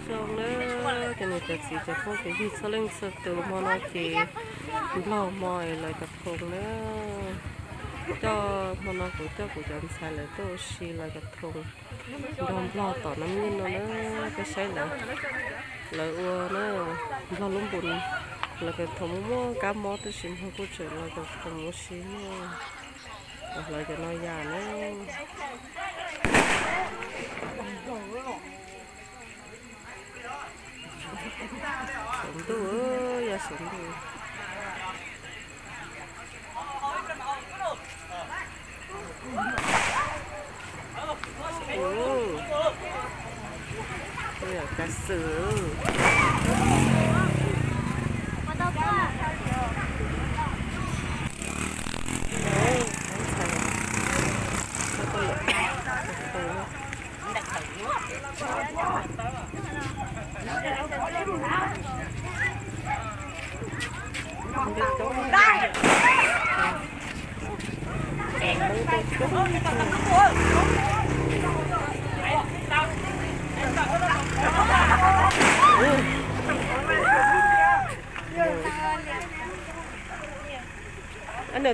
Zoo na, cov niam cov txiv cov phooj cov ywg txhua leej txhua tus, hmo no ces nplog hmo es lawv cov khoom na. Coj hmo no kuv coj kuv cov ntxhais lawv tuaj ua si lawv cov khoom nrog nplog tom no nyuj no na. Peb saib lawv, lawv ua na, nplog lub npus, lawv cov khoom muaj muaj kab mob tab sis nplog kuj tseem lawv cov khoom ua si na. Lawv cov no yam na. Saum ntuj, yog saum ntuj. Yog kav xwm.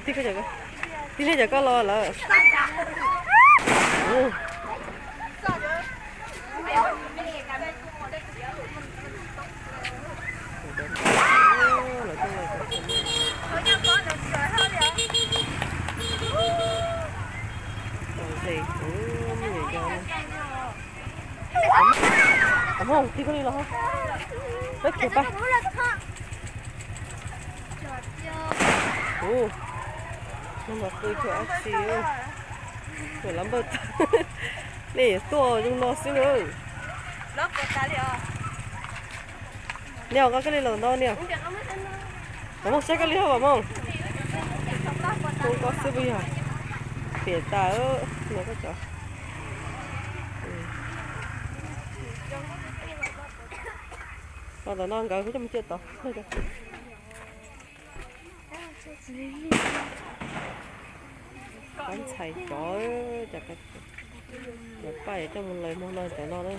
Tig, tig li cov koj los lawm. Tig koj li los, peb khiav pab. Ua, no mas pw chaw dab tsi, lawv npawj tag, nej tuaj zoo no xwb na. Niam, koj li los ntau niam. Vam Mooj, saib koj li ho Vam Mooj. Hu koj xwb puas yog? Piam tas, no koj cov. Los tom no nkawd kuj coj mus ciaj tod. Pab ntxhais cov, cov paj coj mus lawm hmo no cov no na.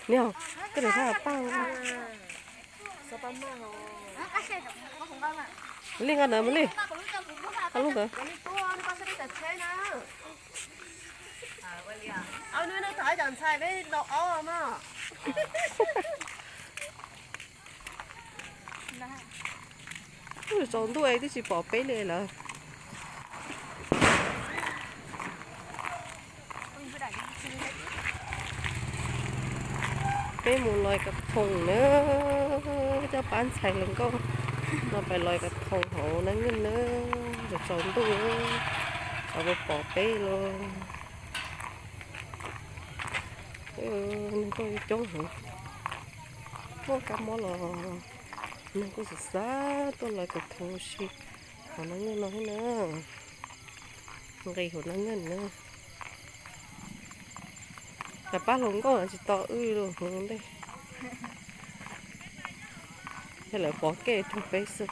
Niam, koj niam thaj paj. Li nqa ntawd mus li. Lub ntawd. Tsaus ntuj es twb tsis pom peb li lawm. Peb mus lawv cov khoom na, coj pab ntxhais hluas nkauj no pais lawv cov khoom hauv na, nyob na, tsaus ntuj, tsaus ntuj pom peb los. Neeg tuaj coob heev, muaj kab mob los neeg kuj xav xav tuaj lawv cov khoom ua si hauv no, nyob no thiab na, nqis hauv no nyob na. Cov pab hluas nkauj tsis tau wb los hauv ntej, thiaj lawv pov kev rau peb xwb.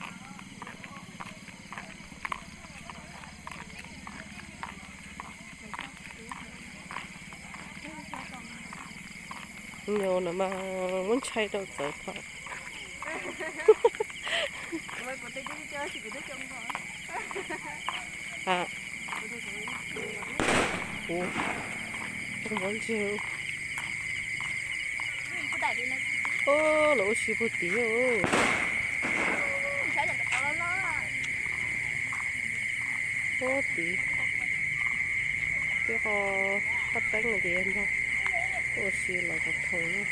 Nyuam no mas muab ntshai rau txawv phom. Ub, ntse, los ua si puag tid. Puag tid, twb ho qab teeb tias nrog ua si los cov khoom na.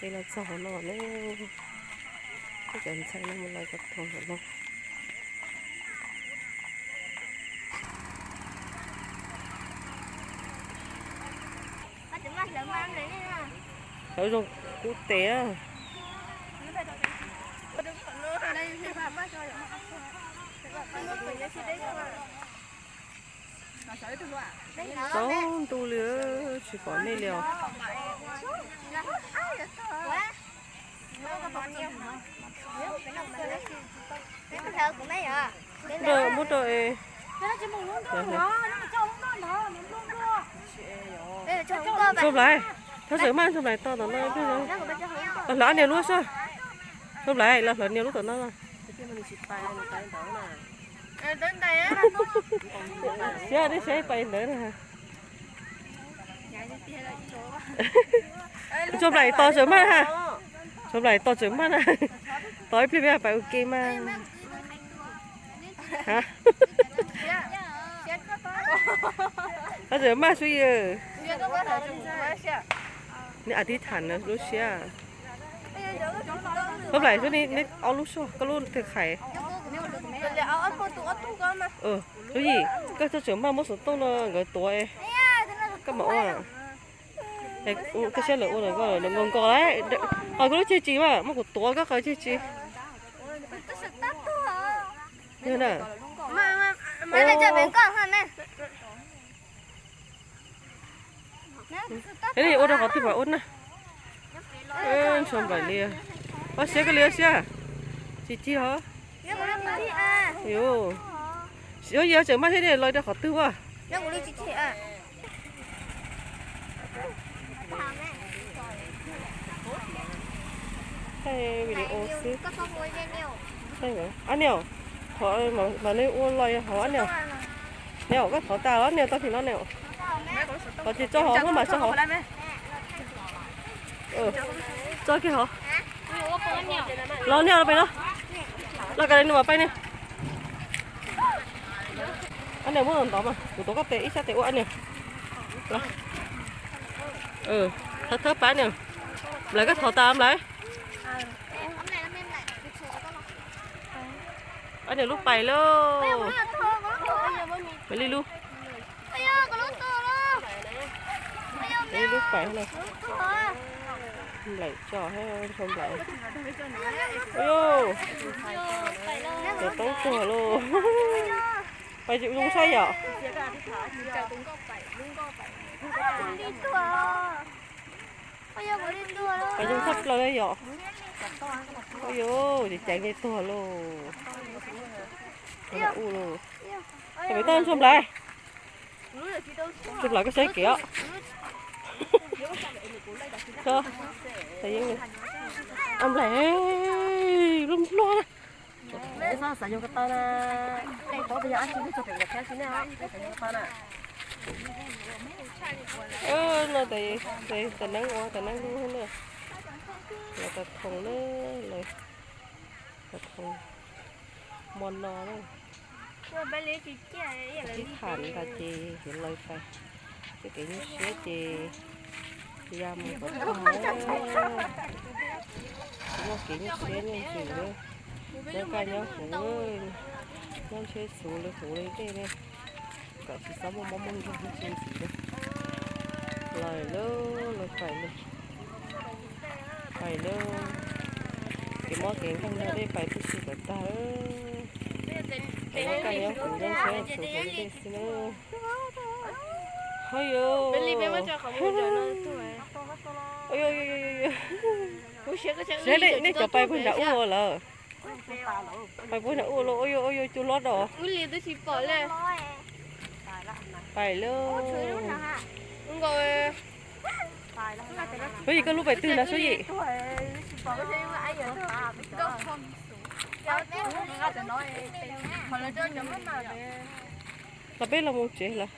Ces los txog hauv no na, cov ntxhais no mus lawv cov khoom hauv no. Lawv zoo kub tes. Tsaus ntuj li, tsis pom nej li os. Muab rau, muab rau. Ntsuag Nplais, thov txawm maj Ntsuag Nplais tos tom no. Los hlawv ob niag lub soj. Ntsuag Nplais, los hlawv niag lub tom no. Siab, nej saib pais ntawd na. Ntsuag Nplais tos txawm maj na. Ntsuag Nplais tos txawm maj na. Tos ib pliag peb pais ua ke mas. Thov txawm maj xwb yawg. Neb a tib tham lub siab. Ntsuag Nplais, neb ob lub soj, koj lub twg qhais. Lub yim, koj thov txawm maj muab xov tooj no nkawd tuav, koj mam ua. Koj siab lawv ua, lawv nkaus nkaus lawm. Qhov koj lub ceg tsis mas muab kuv tuav koj qhov ceg tsis. Yog na. Ua rau qhov twg mam ua na. Ntsuag Nplais li, ob siab koj li ob siab. Tsis cig hov. Yog tseem maj thiab ne, los rau qhov twg ua. Thaij video xwb. Ab niam, qhov mas nej ua los yog hov ab niam. Niam, koj thov tas los niam, tau tim no niam. Qhov tsis tso hov, koj mam tso hov. Tso kiag hov. Los niam, los pem no. Los koj li no mas peb niam. Ab niam muab ntov mas kuv tuav koj tes ib sab tes ua ab niam. Thawb thawb pab niam. Nplais, koj thov tas Nplais. Ab niam lub pais lauj. Pais li lub. Pais li lub pais na. Nplais tso, Nplais. Ua, cov toob tuag lauj. Pais zoo saib yom. Pais zoo tshaj plaws yom. Ua, ces ceev li tuag lauj. Ua lauj. Pem toj Ntsuag Nplais. Ntsuag Nplais, koj saib kev os. Nplais, lub npluag na. Xav yog ko taw na. Tod yog ab tsi lub txog pem nkaus thiab tsis ne, xav yog ko taw na. No tes, tes neeb ua tes neeb lub na. Lawv tas thoom na, lawv tas thoom mo no na. Ib tham tas ces yuav lawv pais, tej kev nyuaj siab ces ya mus kom tag. Tsis muaj kev nyuaj siab nyuaj ntsws na. Nyob kaj nyob huv, nyob ntshe xuv li huv li tej ne, kom tsis txhob muaj mob muaj nkeeg ib tsi ntxiv na. Lawv lawv lawv pais lawm, pais lawm. Kev mob kev nkeeg no dej pais tib si kom tag. Nyob kaj nyob huv, nyob ntshe xuv huv li tej xwb na. Ho yuav, seb nej cov pais puag nram ub lawm. Pais puag nram ub los, ua yuav ua yuav cua hlob rau. Pais lauj. Suav Yim, koj lub pais twg na Suav Yim? Los peb los mus tsev lawm.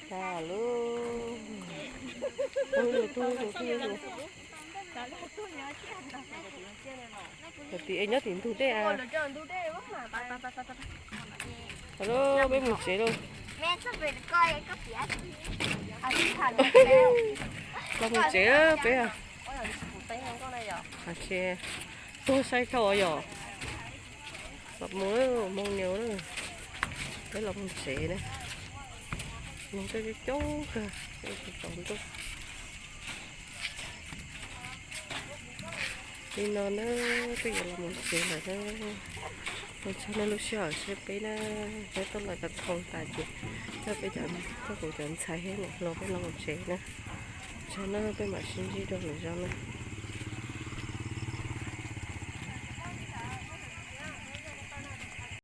Cas lub, tus, tus, tus, tus, tus tim es nyob tim ntug dej. Los peb mus tsev lauj. Los mus tsev peb. Tuag sai khau yom. Los mus, moo nias, peb los mus tsev na. Mus coob coob kawg, tsaus ntuj. Li no na, peb yuav los mus tsev lawm na. Ua tsaug nej lub sij hawm saib peb na. Peb tuaj lawm tau thoo tas ces coj peb cov, coj kuv cov ntxhais thiab niam hluas peb los mus tsev na. Zaum no peb mam sib ntsib rau lwm zaus na.